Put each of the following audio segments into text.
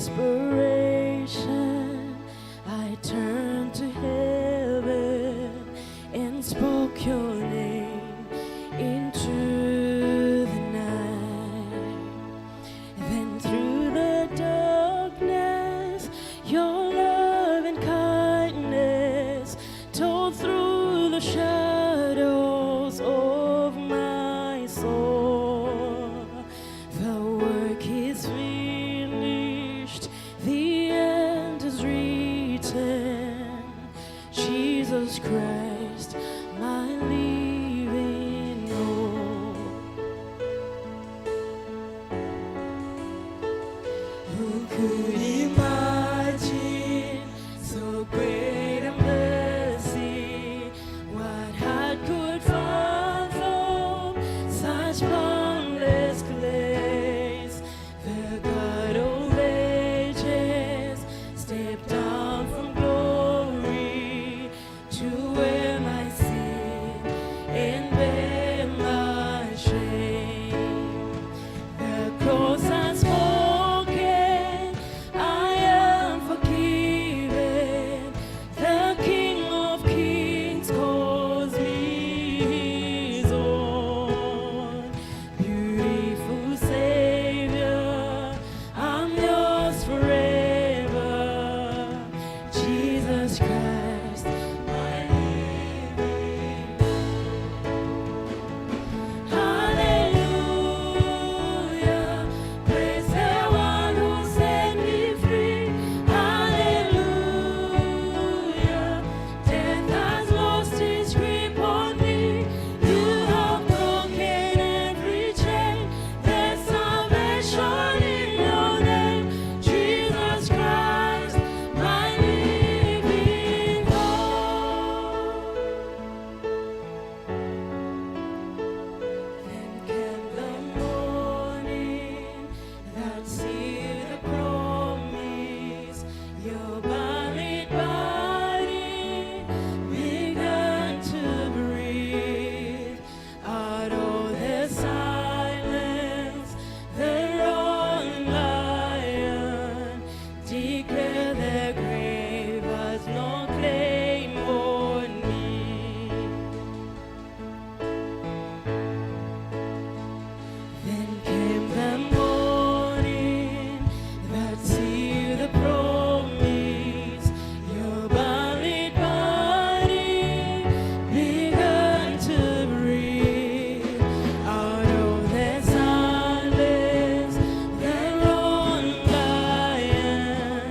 Desperation, I turned to heaven and spoke your name into the night. Then through the darkness, your love and kindness told through the shadows of my soul. The work is finished, the end is written. Jesus Christ, my living hope. Who could imagine so great a mercy? What heart could fathom such boundless grace? The God of ages stepped down from glory to wear my sin and bear my shame. The cross has spoken, I am forgiven. The King of Kings calls me his own. Beautiful Savior, I'm yours forever. Jesus Christ, my living. Hallelujah, praise the one who set me free. Hallelujah, death has lost its grip on me. You have broken every chain. There's salvation in your name, Jesus Christ, my living hope. Then came the morning that sealed the promise. Your buried body began to breathe. Out of the silence, the roaring lion declared the grave has no claim on me. Then came the morning that sealed the promise. Your buried body began to breathe. Out of the silence, the roaring lion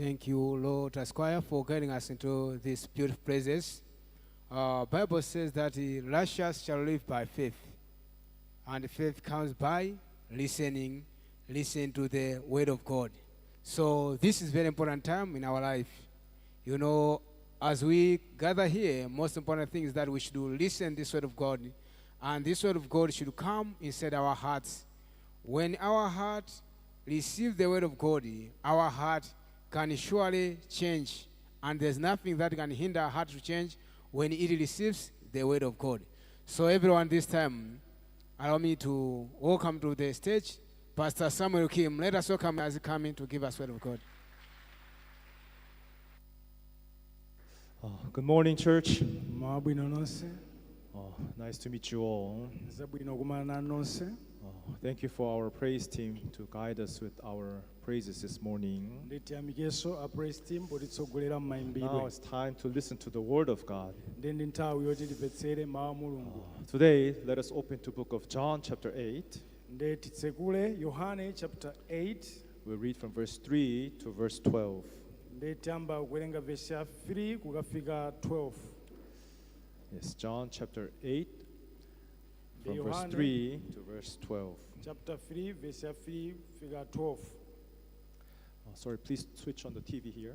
Thank you, Lord Esquire, for guiding us into these beautiful places. Bible says that the righteous shall live by faith, and faith comes by listening, listen to the word of God. So this is very important time in our life. As we gather here, most important thing is that we should listen this word of God, and this word of God should come inside our hearts. When our heart receive the word of God, our heart can surely change, and there's nothing that can hinder our heart to change when it receives the word of God. So everyone, this time, allow me to welcome to the stage Pastor Samuel Kim. Let us welcome as he coming to give us word of God. Good morning, church. Mabwino nonse. Nice to meet you all. Zabwino kumana nanu nonse. Thank you for our praise team to guide us with our praises this morning. Nditiyamikenso a praise team potitsogolera Now m'mayimbidwe. It's time to listen to the word of God. Ndi ndi nthawi yoti timvetsere mawu a Mulungu. Today, let us open to book of John chapter 8. Ndi titsekule Yohane chapter 8. We'll read from verse 3 to verse 12. Ndi tiyamba kuwerenga vesi ya 3 kukafika 12. Yes, John chapter 8, Ndi from verse Yohane 3 to verse 12. Chapter 3 vesi ya 3 kufika 12. Sorry, please switch on the TV here.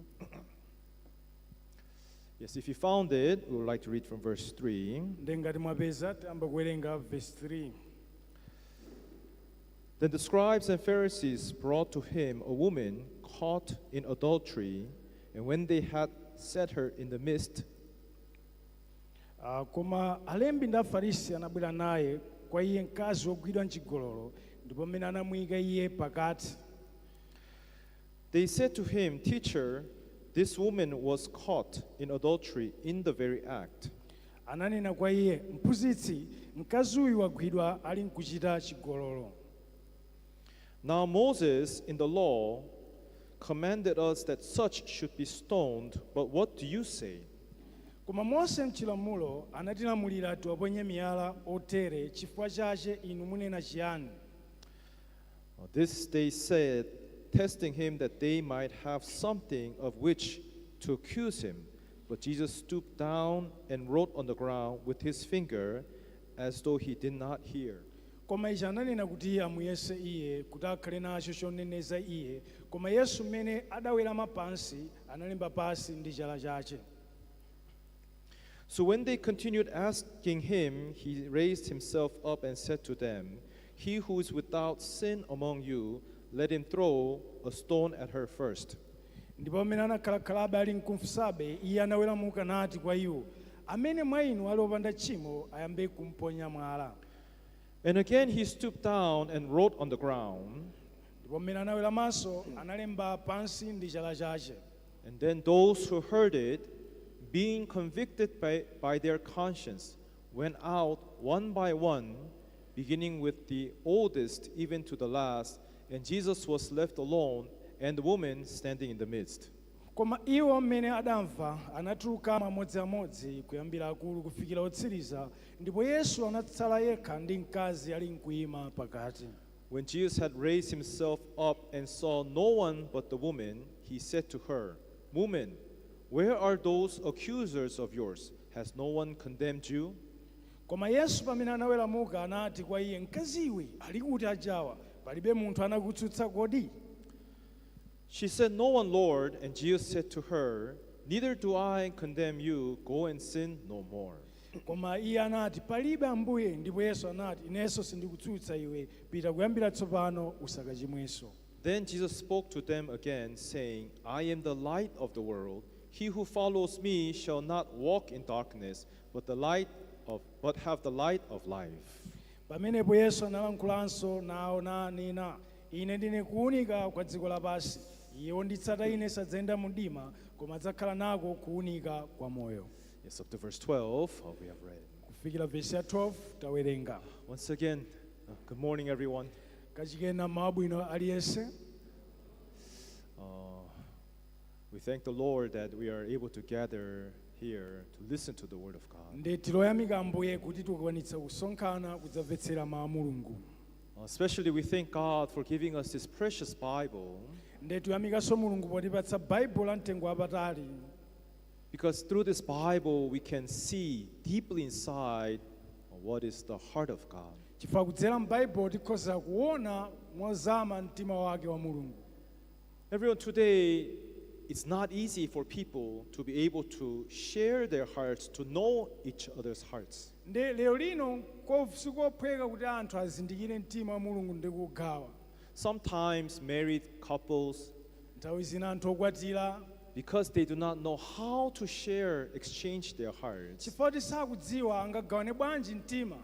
Yes, if you found it, we would like to read from verse 3. Ndi ngati mwapeza tiyamba kuwerenga vesi 3. Then the scribes and Pharisees brought to him a woman caught in adultery, and when they had set her in the midst, Ah, koma alembi ndi Afarisi anabwera naye kwa iye mkazi wogwidwa mchigololo, ndipo mmene anamuyika iye pakati, they said to him, "Teacher, this woman was caught in adultery in the very act. Ananena kwa iye, "Mphunzitsi, mkazi uyu wagwidwa ali nkuchita chigololo." Now Moses in the law commanded us that such should be stoned, but what do you say?" Koma Mose mchilamulo anatilamulira tiwaponye miyala otere. Chifukwa chache inu munena chiyani? This they said, testing him that they might have something of which to accuse him. But Jesus stooped down and wrote on the ground with his finger as though he did not hear. Koma ichi ananena kuti amuyese iye, kuti akhale nacho choneneza iye. Koma Yesu mmene adawerama pansi analemba pansi ndi chala chache. So when they continued asking him, he raised himself up and said to them, "He who is without sin among you, let him throw a stone at her first." Ndipo mmene anakhalakhalabe ali nkumfunsabe, iye anaweramuka nati kwa iwo, "Amene mwa inu ali opanda tchimo ayambe kumponya mwala." And again he stooped down and wrote on the ground. Ndipo mmene anaweramanso analemba pansi ndi chala chache. And then those who heard it, being convicted by their conscience, went out one by one, beginning with the oldest even to the last. And Jesus was left alone, and the woman standing in the midst. Koma iwo mmene adamva anatuluka amodziamodzi, kuyambira akulu kufikira otsiriza, ndipo Yesu anatsala yekha ndi mkazi ali mkuyima pakati. When Jesus had raised himself up and saw no one but the woman, he said to her, "Woman, where are those accusers of yours? Has no one condemned you?" Koma Yesu pamene anaweramuka anati kwa iye, "Mkaziwe, ali kuti ajawa? Palibe munthu anakutsutsa kodi?" She said, "No one, Lord." And Jesus said to her, "Neither do I condemn you. Go and sin no more." Koma iye anati, "Palibe, Ambuye." Ndipo Yesu anati, "Inenso sindikutsutsa iwe. Pita, kuyambira tsopano usakachimwenso." Then Jesus spoke to them again, saying, "I am the light of the world. He who follows me shall not walk in darkness, but have the light of life." Pamenepo Yesu analankhulanso nawo nanena, "Ine ndine kuwunika kwa dziko lapansi. Iye wonditsata ine sadzayenda mu mdima, koma adzakhala nako kuwunika kwa moyo." Yes, up to verse 12, we have read. Kufikira vesi ya 12 tawerenga. Once again, good morning, everyone. Kachikena mabwino aliyense. We thank the Lord that we are able to gather here to listen to the Word of God. Ndi tiloyamika Ambuye kuti tikukwanitsa kusonkhana kudzamvetsera mawu a Mulungu. Especially, we thank God for giving us this precious Bible. Nde tiyamikanso Mulungu potipatsa Baibulo la mtengo wapatali. Because through this Bible, we can see deeply inside what is the heart of God. Chifukwa kudzera m'Baibulo tikhoza kuona mozama mtima wake wa Mulungu. Everyone, today, it's not easy for people to be able to share their hearts, to know each other's hearts. Ndi lero lino sikophweka kuti anthu azindikire mtima wa Mulungu ndi kugawa. Sometimes married couples, Nthawi zina anthu okwatira, because they do not know how to share, exchange their hearts, chifukwa kuti sakudziwa angagawane bwanji mtima,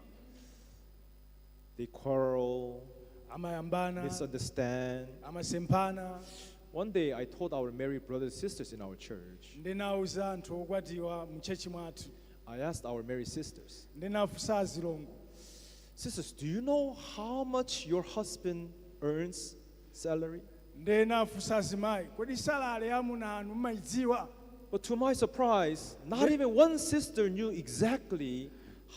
they quarrel, amayambana, misunderstand. Amasemphana. One day I told our married brothers and sisters in our church, Ndinawuza anthu okwatiwa mchechi mwathu, I asked our married sisters, ndinafunsa azilongo, "Sisters, do you know how much your husband earns salary?" Ndinafunsa azimayi, kodi salary ya amuna anu mmayidziwa? But to my surprise, not even one sister knew exactly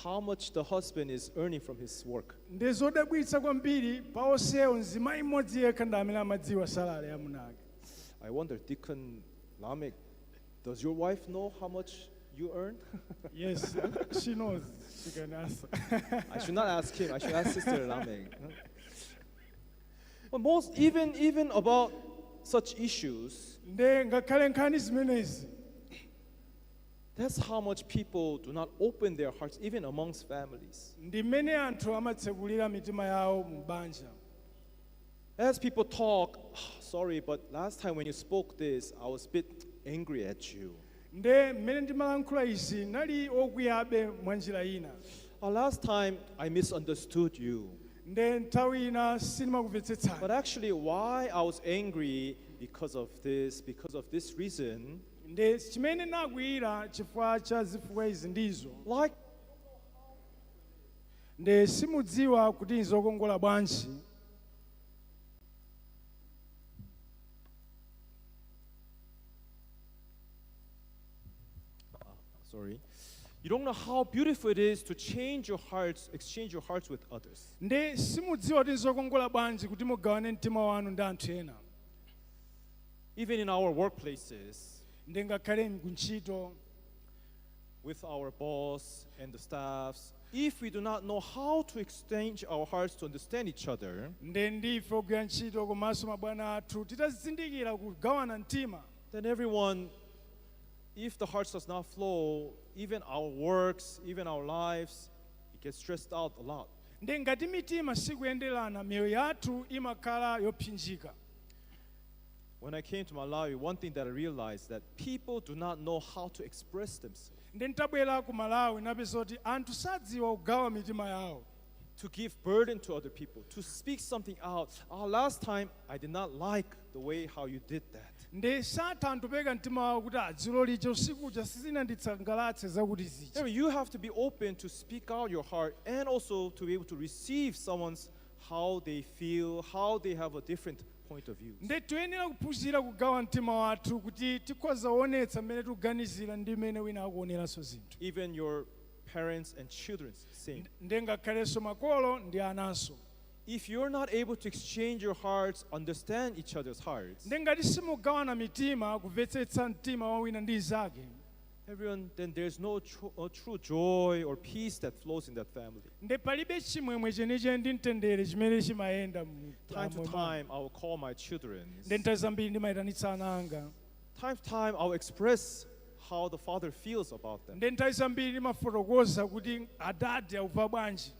how much the husband is earning from his work. Ndi zodabwitsa kwambiri, pa onsewo mzimayi mmodzi yekha ndi amene amadziwa salary ya amuna ake. I wonder, Deacon Lamek, does your wife know how much you earn? Yes, she knows. She can answer. I should not ask him. I should ask Sister Lamek. But most, even about such issues, Nde ngakhale nkhani zimenezi, that's how much people do not open their hearts, even amongst families. Ndi mmene anthu amatsekulira mitima yawo mu banja. As people talk, "Ah, sorry, but last time when you spoke this, I was a bit angry at you." Nde mmene ndimalankhula izi nali okwiyabe mwa njira ina. Last time I misunderstood you." Nde nthawi ina sindimakumvetsetsani. But actually, why I was angry because of this reason." Nde chimene nakwiyira chifukwa cha zifukwa izi ndizo. Like, Nde simudziwa kuti nzokongola bwanji. Sorry. You don't know how beautiful it is to change your hearts, exchange your hearts with others. Nde simudziwa kuti nzokongola bwanji kuti mugawane mtima wanu ndi anthu ena. Even in our workplaces, Nde ngakhale kuntchito, with our boss and the staffs, if we do not know how to exchange our hearts to understand each other, nde ndife ogwira ntchito komanso mabwana athu titazindikira kugawana mtima, then everyone, if the hearts does not flow, even our works, even our lives, it gets stressed out a lot. Ndi ngati mitima sikuyenderana miyoyo yathu imakhala yopsinjika. When I came to Malawi, one thing that I realized that people do not know how to express themselves, Ndi ntabwera ku Malawi napeza kuti anthu sadziwa kugawa mitima yawo, to give burden to other people, to speak something out. "Ah, last time I did not like the way how you did that." Ndi satha anthu peka mtima wawo kuti dzulo lija usiku uja sizinanditsangalatse zakuti zija. Anyway, you have to be open to speak out your heart and also to be able to receive someone's how they feel, how they have a different point of view. Ndi tiyenera kuphunzira kugawa mtima wathu kuti tikhoza kuonetsa mmene tikuganizira ndi mmene wina akuoneranso zinthu. Even your parents and children, same. Ndi ngakhalenso makolo ndi ananso. If you're not able to exchange your hearts, understand each other's hearts, Ndi ngati simugawana mitima kumvetsetsa mtima wa wina ndi zake, everyone, then there's no true joy or peace that flows in that family. Ndi palibe chimwemwe chenicheni ndi mtendere chimene chimayenda mu Time to moyo mwanu. time, I will call my children. Ndi nthawi zambiri ndimayitanitsa ana anga. Time to time, I will express how the father feels about them. Ndi nthawi zambiri ndimafotokoza kuti adadi akumva bwanji.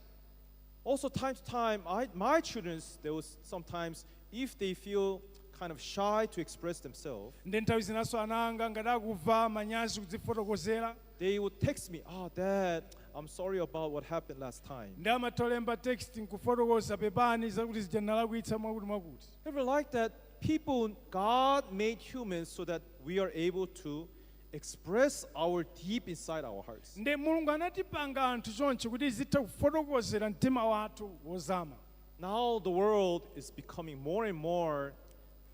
Also, time to time, my children, there was sometimes if they feel kind of shy to express themselves, Ndi nthawi zinanso ana anga ngati akumva manyazi kudzifotokozera, they would text me, "Ah, Dad, I'm sorry about what happened last time." Ndi amatha text nkufotokoza pepani zakuti zija ndinalakwitsa mwakuti mwakuti. Never like that. People, God made humans so that we are able to express our deep inside our hearts. Ndi Mulungu anatipanga anthu chonchi kuti zitha kufotokozera mtima wathu wozama. Now the world is becoming more and more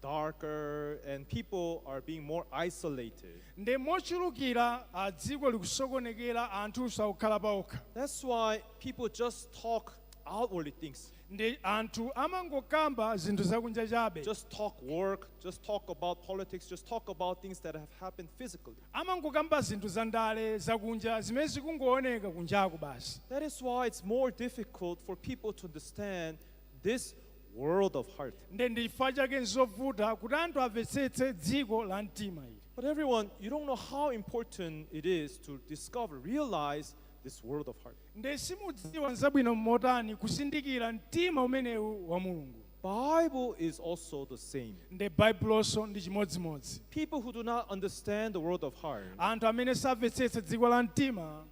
darker and people are being more isolated. Ndi mochulukira a dziko likusokonekera anthu sakukhala paokha. That's why people just talk outwardly things. Ndi anthu amangokamba zinthu zakunja chabe. Just talk work, just talk about politics, just talk about things that have happened physically. Amangokamba zinthu za ndale zakunja zimene zikungooneka kunjaku basi. That is why it's more difficult for people to understand this world of heart. Ndi ndichifukwa chake nzovuta kuti anthu amvetsetse dziko la mtima ili. But everyone, you don't know how important it is to discover, realize this world of heart. Ndi simudziwa nzabwino mmotani kusindikira mtima umenewu wa Mulungu. Bible is also the same. Ndi Baibuloso ndi chimodzimodzi. People who do not understand the world of heart, Anthu amene samvetsetsa dziko la mtima,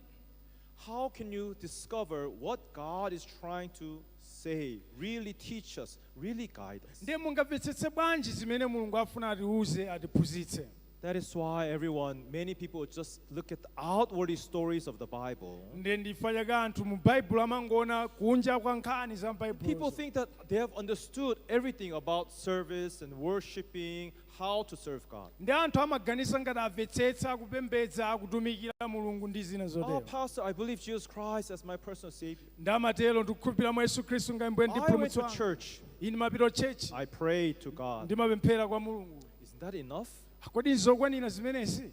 how can you discover what God is trying to say, really teach us, really guide us? Ndiye mungamvetsetse bwanji zimene Mulungu afuna atiuze, atiphunzitse? That is why everyone, many people just look at the outwardly stories of the Bible. Ndiye ndichifukwa chake anthu mu Baibulo amangoona kunja kwa nkhani za People Baibulo. think that they have understood everything about service and worshiping, how to serve God. Ndi anthu amaganiza ngati amvetsetsa kupembedza, kutumikira Mulungu ndi zina Oh, zotero. Pastor, I believe Jesus Christ as my personal Savior. Ndi amatero, ndikukhulupirira mwa Yesu Khristu ngati Mbuye I went to ndi Mpulumutsi wanga. church. Ine ndimapita church. I prayed to God. Ndimapemphera kwa Mulungu. Isn't that enough? Kodi nzokwanira zimenezi?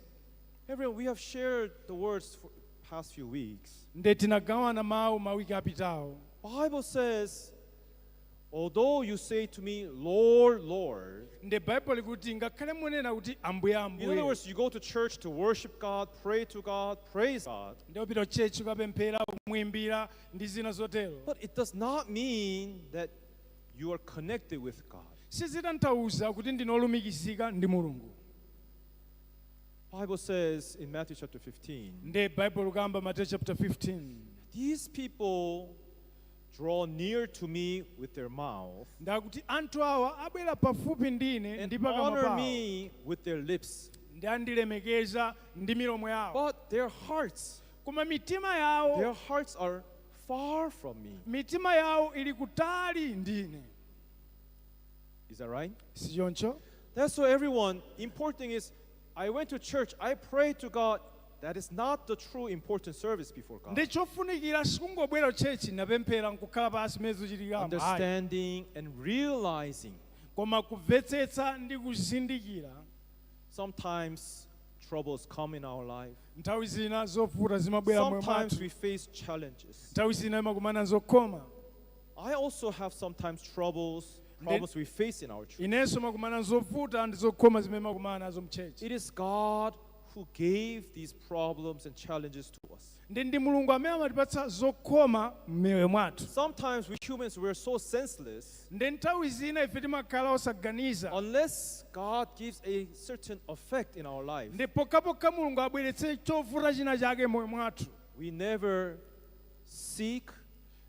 Everyone, we have shared the words for the past few weeks. Nde tinagawana mawu mawiki apitawo. Bible says, although you say to me, "Lord, Lord," Nde Baibulo likuti ngakhale munena kuti Ambuye, in other Ambuye, words, you go to church to worship God, pray to God, praise God. Nde upita church ukapemphera, kumuimbira ndi zina zotero, But it does not mean that you are connected with God. Sizitanthauza kuti ndinolumikizika ndi Mulungu. Bible says in Matthew chapter 15, Nde Baibulo likamba Mateyu chapter 15, these people draw near to me with their mouth ndakuti anthu awa abwera pafupi ndine and ndi pakamwa honor pawo me with their lips, ndi andilemekeza ndi milomo yawo, but their hearts, koma mitima yawo, their hearts are far from me. Mitima yawo ili kutali ndine. Is that right? Sichoncho? That's why everyone, important thing is, I went to church, I prayed to God. That is not the true important service before God. Ndi chofunikira sikungobwera church, napemphera nkukhala pansi zimene zikuchitikamo. Ayi. Understanding and realizing. Koma kumvetsetsa ndi kuzindikira. Sometimes troubles come in our life. Nthawi zina zovuta zimabwera moyo Sometimes mwathu. we face challenges. Nthawi zina imakumana zokhoma. I also have sometimes troubles, problems we face in our church. Inenso makumana zovuta ndi zokhoma zimene makumana nazo mchurch. It is God who gave these problems and challenges to us. Ndi Mulungu amene amatipatsa zokhoma m'miyoyo mwathu. Sometimes we humans, we're so senseless. Ndi nthawi zina ife timakhala osaganiza. Unless God gives a certain effect in our life, Ndi pokhapokha Mulungu abweretse chovuta china chake m'moyo mwathu, we never seek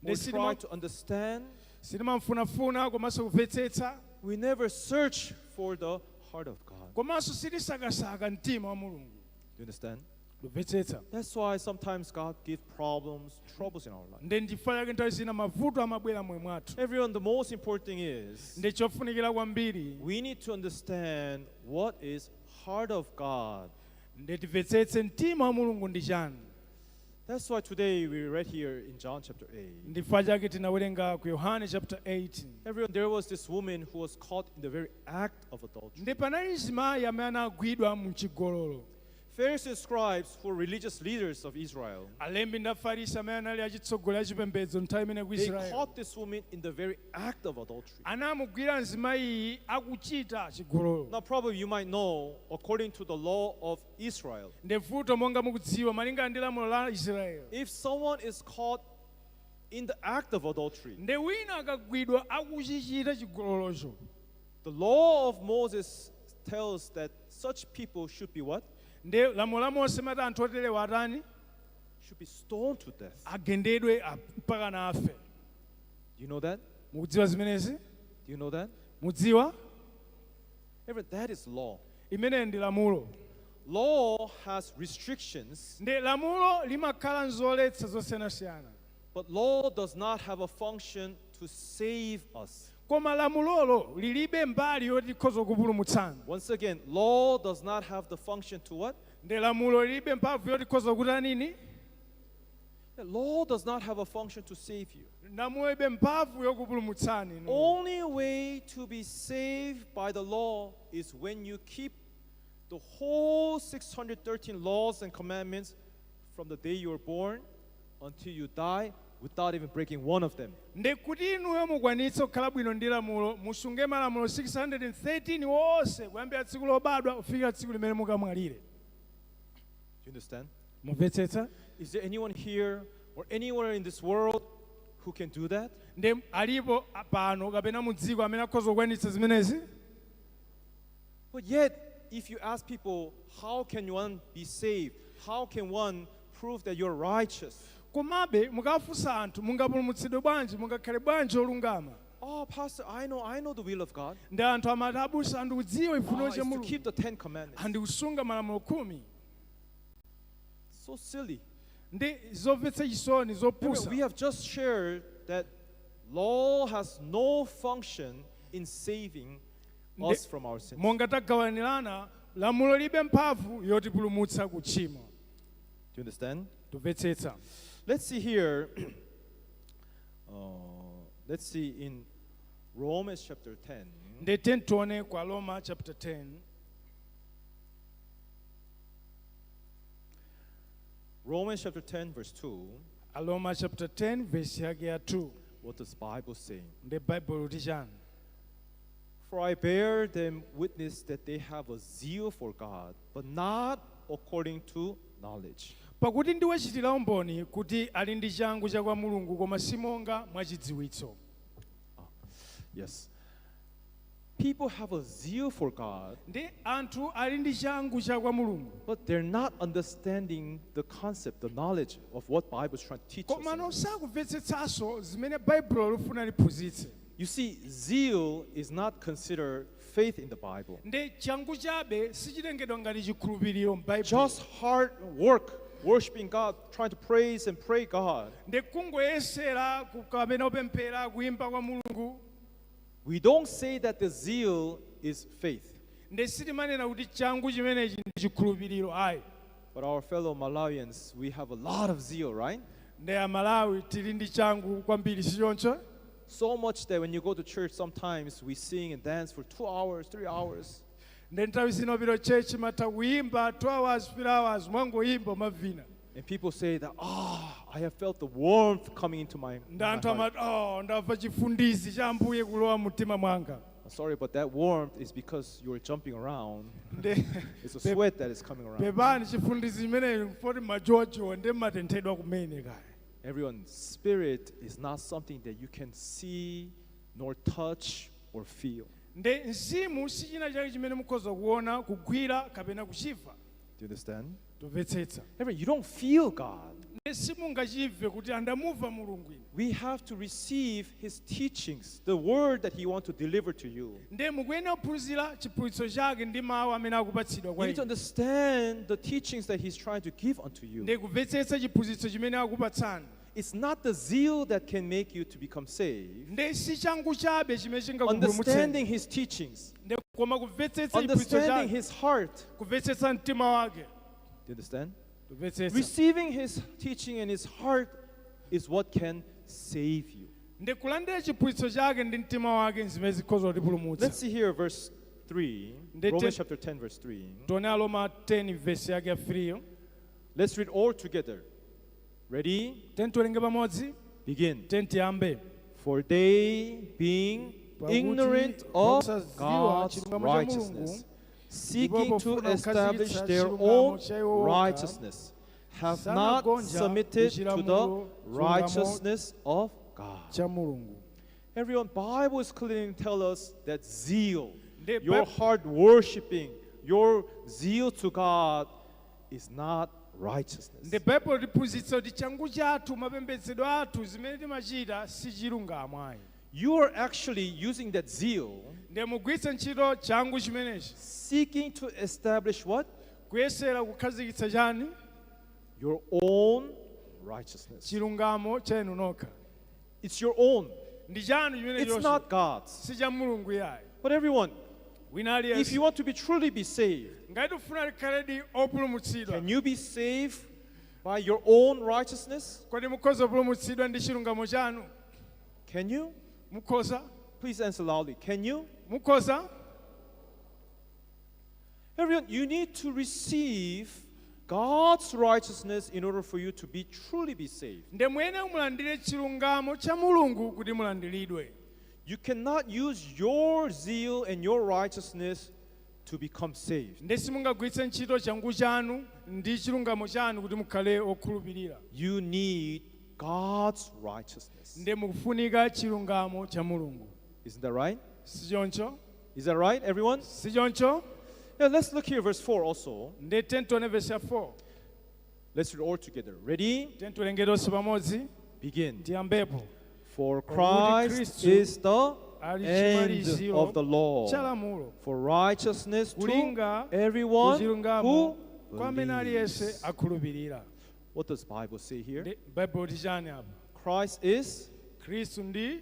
or Ndi try to understand. sitimamfunafuna komanso kumvetsetsa. We never search for the heart of God. Komanso sitisakasaka mtima wa Mulungu. Do you understand? Kumvetsetsa? That's why sometimes God gives problems, troubles in our life. Ndi ndichifukwa chake nthawi zina mavuto amabwera moyo mwathu. Everyone, the most important thing is Ndi chofunikira kwambiri, we need to understand what is heart of God. Ndi timvetsetse mtima wa Mulungu ndi chani. That's why today we read here in John chapter 8. Ndichifukwa chake tinawerenga ku Yohane chapter 8. Everyone, there was this woman who was caught in the very act of adultery. Ndi panali mzimayi amene anagwidwa mchigololo. Pharisees and scribes, who were religious leaders of Israel, Alembi ndi Afarisi amene anali achitsogolera achipembedzo nthawi imene ku they Israeli, caught this woman in the very act of adultery. Anamugwira mzimayiyi akuchita chigololo. Now, probably you might know, according to the law of Israel, Ndi vuto monga mukudziwa malingana ndi lamulo la Israeli, if someone is caught in the act of adultery, ndi wina akagwidwa akuchichita chigololocho, the law of Moses tells that such people should be what? Ndi lamulo la Mose mati anthu oterewa atani? Should be stoned to death. Agendedwe mpaka na afe. Do you know that? Mukudziwa zimenezi? Do you know that? Mudziwa? Everyone, that is law. Imeneyi ndi lamulo. Law has restrictions, Ndi lamulo limakhala nzoletsa zosiyanasiyana, but law does not have a function to save us. Koma lamulolo lilibe mbali yoti likhoza kupulumutsani. Once again, law does not have the function to what? Ndi lamulo lilibe mphamvu yoti likhoza kutanini. The law does not have a function to save you. Lamulo libe mphamvu yokupulumutsani inu. Only way to be saved by the law is when you keep the whole 613 laws and commandments from the day you were born until you die without even breaking one of them. Ndi kuti inuyo mukwanitse kukhala bwino ndi lamulo, musunge malamulo 613 wonse kuyambira tsiku lobadwa kufikira tsiku limene mukamwalire. Do you understand? Mumvetsetsa? Is there anyone here or anywhere in this world who can do that? Ndi alipo pano kapena mu dziko amene akhoza kukwanitsa zimenezi? But yet, if you ask people, how can one be saved? How can one prove that you're righteous? Komabe mukafunsa anthu, mungapulumutsidwe bwanji, mungakhale bwanji olungama? Oh, Pastor, I know the will of God. Ndi anthu amati, abusa, andikudziwa Oh, chifuniro it's cha to Mulungu. keep the Ten Commandments. Andikusunga malamulo 10. So silly. Ndi zomvetsa chisoni, zopusa. We have just shared that law has no function in saving us from our sins. Monga tagawanirana, lamulo libe mphamvu yotipulumutsa ku tchimo. Do you understand? Tumvetsetsa? Let's see here. Let's see in Romans chapter 10. Ndi tione kwa Roma chapter 10. Romans chapter 10, verse 2. Aroma chapter 10 verse yake ya 2. What does Bible say? Ndi Baibulo kuti chani? For I bear them witness that they have a zeal for God, but not according to knowledge. Pakuti ndiwachitira umboni kuti ali ndi changu cha kwa Mulungu, koma si monga mwachidziwitso. Yes. People have a zeal for God, Ndi anthu ali ndi changu cha kwa Mulungu, but they're not understanding the concept, the knowledge of what Bible is trying to teach komano us. sakumvetsetsanso zimene Baibulo lifuna liphunzitse. You see, zeal is not considered faith in the Bible. Ndi changu chabe sichitengedwa ngati chikhulupiriro m'Baibulo. Just hard work, worshiping God, trying to praise and pray God. Ndi kungoyesera kapena kupemphera, kuyimba kwa Mulungu. We don't say that the zeal is faith. Ndi sitimanena kuti changu chimenechi ndi chikhulupiriro ayi. But our fellow Malawians, we have a lot of zeal, right? Ndi Amalawi tili ndi changu kwambiri, sichoncho? So much that when you go to church, sometimes we sing and dance for 2 hours, 3 hours. Ndi nthawi zina upita church matha kuyimba 2 hours, 3 hours, mwangoyimba umavina. And people say that, ah, I have felt the warmth coming into my, Ndi my anthu heart. amati, oh, ndamva chifundizi cha Ambuye kulowa mumtima mwanga. I'm sorry, but that warmth is because you're jumping around. Ndi It's a sweat that is coming around. pepani, chifundizi chimenechi mfoti majojo ndi matenthedwa kumene kaya. Everyone, spirit is not something that you can see, nor touch, or feel. Ndi mzimu si china chake chimene mukhoza kuona, kugwira kapena kuchimva. Do you understand? Tumvetsetsa? Everyone, you don't feel God. Ndi simungachimve kuti andamumva Mulungu ine. We have to receive His teachings, the word that He wants to deliver to you. Ndi mukuyenera kuphunzira chiphunzitso chake ndi mawu amene akupatsidwa You kwa need to inu. understand the teachings that He's trying to give unto you. Ndi kumvetsetsa chiphunzitso chimene akupatsani. It's not the zeal that can make you to become saved. Ndi si changu chabe chimene chingakupulumutseni. Understanding His teachings, Ndi koma kumvetsetsa chiphunzitso understanding chake, His heart. kumvetsetsa mtima wake. Do you understand? Tumvetsetsa? Receiving His teaching and His heart is what can save you. Ndi kulandira chiphunzitso chake ndi mtima wake zimene zikhoza kutipulumutsa. Let's see here verse 3. Romans chapter 10, verse 3. Tione Aroma 10 verse yake ya 3. Let's read all together. Ready? 10 tiwerenge pamodzi. Begin. 10 tiyambe. For they, being Pakuti ignorant of posadziwa God's chilungamo cha righteousness, Mulungu, seeking ndipo to pofuna establish kukhazikitsa their chilungamo own cha iwo okha, righteousness, have not sanagonja submitted to the kuchilamulo chilungamo righteousness of God. cha Mulungu. Everyone, Bible is clearly tell us that zeal, Ndi your heart worshiping, your zeal to God is not righteousness. Ndi Baibulo liphunzitsa kuti changu chathu, mapembedzedwe athu, zimene timachita si chilungamo ayi. You are actually using that zeal, Ndi mugwiritse ntchito changu chimenechi seeking to establish what? kuyesera kukhazikitsa chani? Your own righteousness. Chilungamo chenu nokha. It's your own. Ndi chanu chimene It's chonso. not God's. Si cha Mulungu yayi. But everyone, Wina if aliyense, you want to be truly be saved, ngati ufuna likhaledi opulumutsidwa, can you be saved By your own righteousness? Kodi mukhoza kupulumutsidwa ndi chilungamo chanu? Can you? Mukhoza? Please answer loudly. Can you? Mukhoza? Everyone, you need to receive God's righteousness in order for you to be truly be saved. Nde muyenera mulandire chilungamo cha Mulungu kuti mulandiridwe. You cannot use your zeal and your righteousness to become saved. Nde simungagwiritse ntchito changu chanu ndi chilungamo chanu kuti mukhale okhulupirira. You need God's righteousness. Nde mukufunika chilungamo cha Mulungu. Isn't that right? Sichoncho? Is that right, everyone? Sichoncho? Yeah, let's look here, verse 4 also. Nde 10 verse ya 4. Let's read all together. Ready? Tiwerenge tonse pamodzi. Begin. Tiyambepo. For Pakuti Christ Khristu is the ali end chimaliziro of the law, cha lamulo for righteousness to kulinga everyone kuchilungamo who kwa amene aliyense believes. akhulupirira. What does Bible say here? Ndi Baibulo tichani apa? Christ is Khristu ndi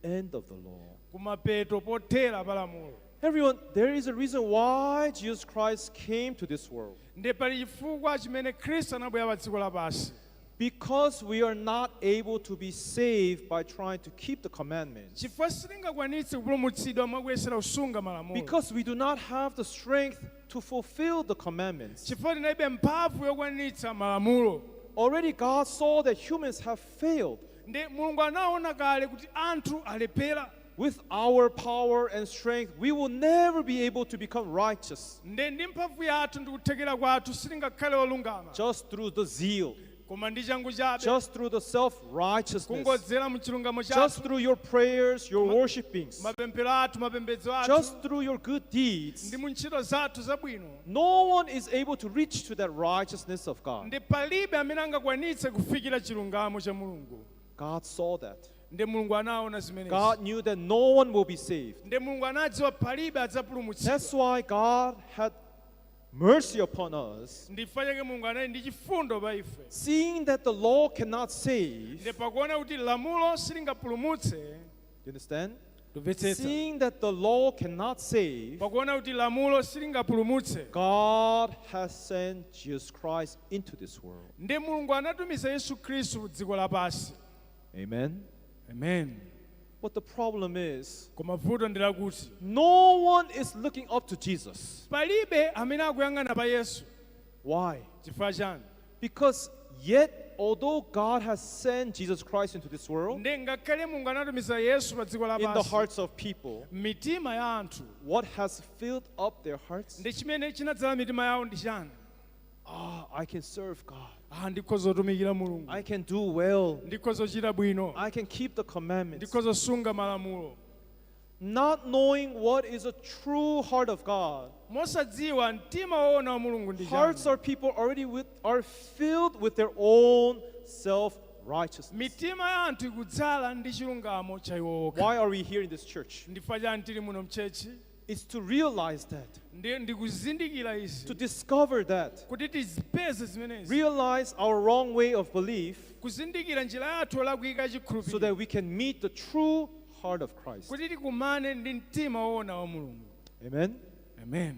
end of the law. kumapeto pothera pa lamulo. Everyone, there is a reason why Jesus Christ came to this world. Ndi pali chifukwa chimene Khristu anabwera pa dziko lapansi. Because we are not able to be saved by trying to keep the commandments. Chifukwa sitingakwanitse kupulumutsidwa mwakuyesera kusunga malamulo. Because we do not have the strength to fulfill the commandments. Chifukwa tinalibe mphamvu yokwanitsa malamulo. Already God saw that humans have failed. Ndi Mulungu anaona kale kuti anthu alephera. With our power and strength, we will never be able to become righteous Ndi ndi mphamvu yathu ndi kuthekera kwathu sitingakhale olungama. just through the zeal, Koma ndi changu chabe, just through the self righteousness, kungodzera mu chilungamo just chathu, through your prayers, your worshipings, mapemphero athu, mapembedzo athu, just through your good deeds. ndi mu ntchito zathu zabwino. No one is able to reach to that righteousness of God. Ndi palibe amene angakwanitse kufikira chilungamo cha Mulungu. God saw that. Ndi Mulungu anaona zimenezi. God knew that no one will be saved. Ndi Mulungu anadziwa palibe adzapulumutsidwa. That's why God had mercy upon us, Ndifa chake Mulungu anali ndi chifundo pa ife. seeing that the law cannot save. Ndi pakuona kuti lamulo silingapulumutse. You understand? Tumvetsetsa. Seeing that the law cannot save, Pakuona kuti lamulo silingapulumutse, God has sent Jesus Christ into this world. ndi Mulungu anatumiza Yesu Khristu ku dziko lapansi. Amen. Amen. But the problem is, Koma vuto ndi lakuti no one is looking up to Jesus. palibe amene akuyang'ana pa Yesu. Why? Chifukwa chani? Because yet, although God has sent Jesus Christ into this world, Ndi ngakhale Mulungu anatumiza Yesu pa dziko in the lapansi, hearts of people, mitima ya anthu, what has filled up their hearts? ndi chimene chinadzala mitima yawo ndi chani? Ah, I can serve God. Ah, ndikhoza kutumikira Mulungu, I can do well. ndikhoza kuchita bwino, I can keep the commandments. ndikhoza kusunga malamulo. Not knowing what is a true heart of God. Mosadziwa mtima woona wa Mulungu ndi Hearts chani. are people already are filled with their own self-righteousness. Mitima ya anthu ikudzala ndi chilungamo cha iwo okha. Why are we here in this church? Ndifa chani tili muno mchechi? It's to realize that, Ndi ndikuzindikira to izi, discover that, kuti tizipeze zimenezi, realize our wrong way of belief kuzindikira njira yathu yolakwika so chikhulupiriro, that we can meet the true heart of Christ. kuti tikumane ndi mtima woona wa Mulungu. Amen. Amen.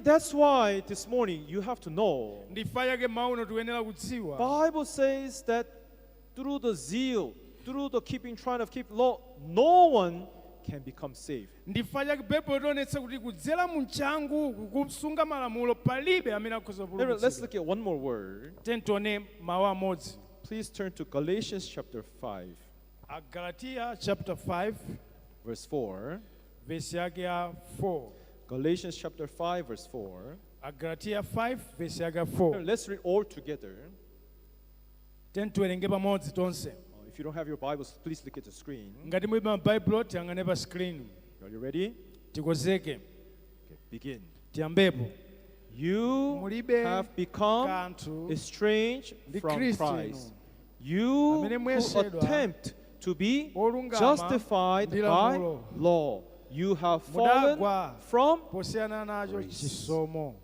That's why this morning you have to know. Ndifa yake mauno tikuyenera kudziwa. Bible says that through the zeal, through the keeping, trying to keep law, no one can become saved. Ndifa yake Baibulo tionetsa kuti kudzera mu mchangu kusunga malamulo palibe amene akhoza Everyone, let's kupulumutsidwa. look at one more word. Tione mawu amodzi. Please turn to Galatians chapter 5, Agalatiya chapter 5 verse 4. verse yake ya 4. Galatians chapter 5, verse 4. Agalatiya 5 verse yake ya 4. Let's read all together. Tiwerenge pamodzi tonse. If you don't have your Bibles, please look at the screen. Ngati mulibe mabaibulo tiyang'ane pa screen. Are you ready? Tikozeke. Okay, begin. Tiyambepo. You Mulibe have become kanthu estranged ndi from Khristu Christ. inu, You amene who muyesedwa attempt to be olungama justified ndi by lamulo, law, you have fallen mudagwa from. posiyana nacho Grace. chisomo.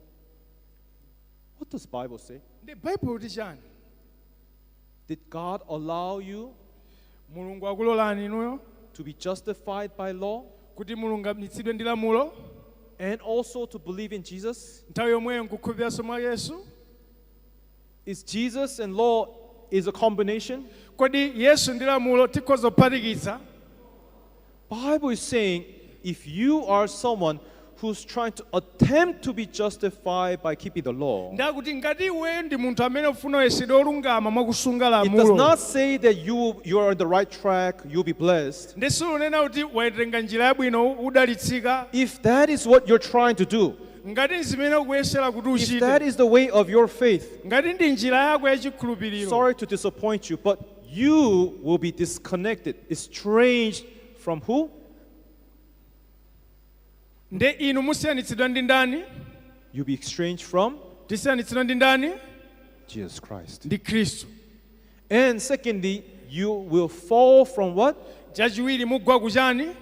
What does Bible say? Ndi Baibulo kuti chani? Did God allow you Mulungu akulolani inuyo to be justified by law kuti mulungamitsidwe ndi lamulo and also to believe in Jesus? nthawi yomweyo nkukhulupiriranso mwa Yesu? Is Jesus and law is a combination? Kodi Yesu ndi lamulo tikhoza kuphatikiza? Bible is saying if you are someone who's trying to attempt to be justified by keeping the law, Ndakuti ngati iwe ndi munthu amene ufuna uyesedwe olungama mwakusunga it does lamulo, not say that you are on the right track, you'll be blessed. Ndi sulunena kuti waitenga njira yabwino udalitsika. If that is what you're trying to do, Ngati zimene ukuyesera kuti if that uchite, is the way of your faith, ngati ndi njira yako yachikhulupiriro, sorry to disappoint you, but you will be disconnected, estranged from who? Nde inu musiyanitsidwa ndi ndani? You'll be estranged from Tisiyanitsidwa ndi ndani? Jesus Christ. Ndi Khristu. And secondly, you will fall from what? Chachiwiri mugwa kuchani?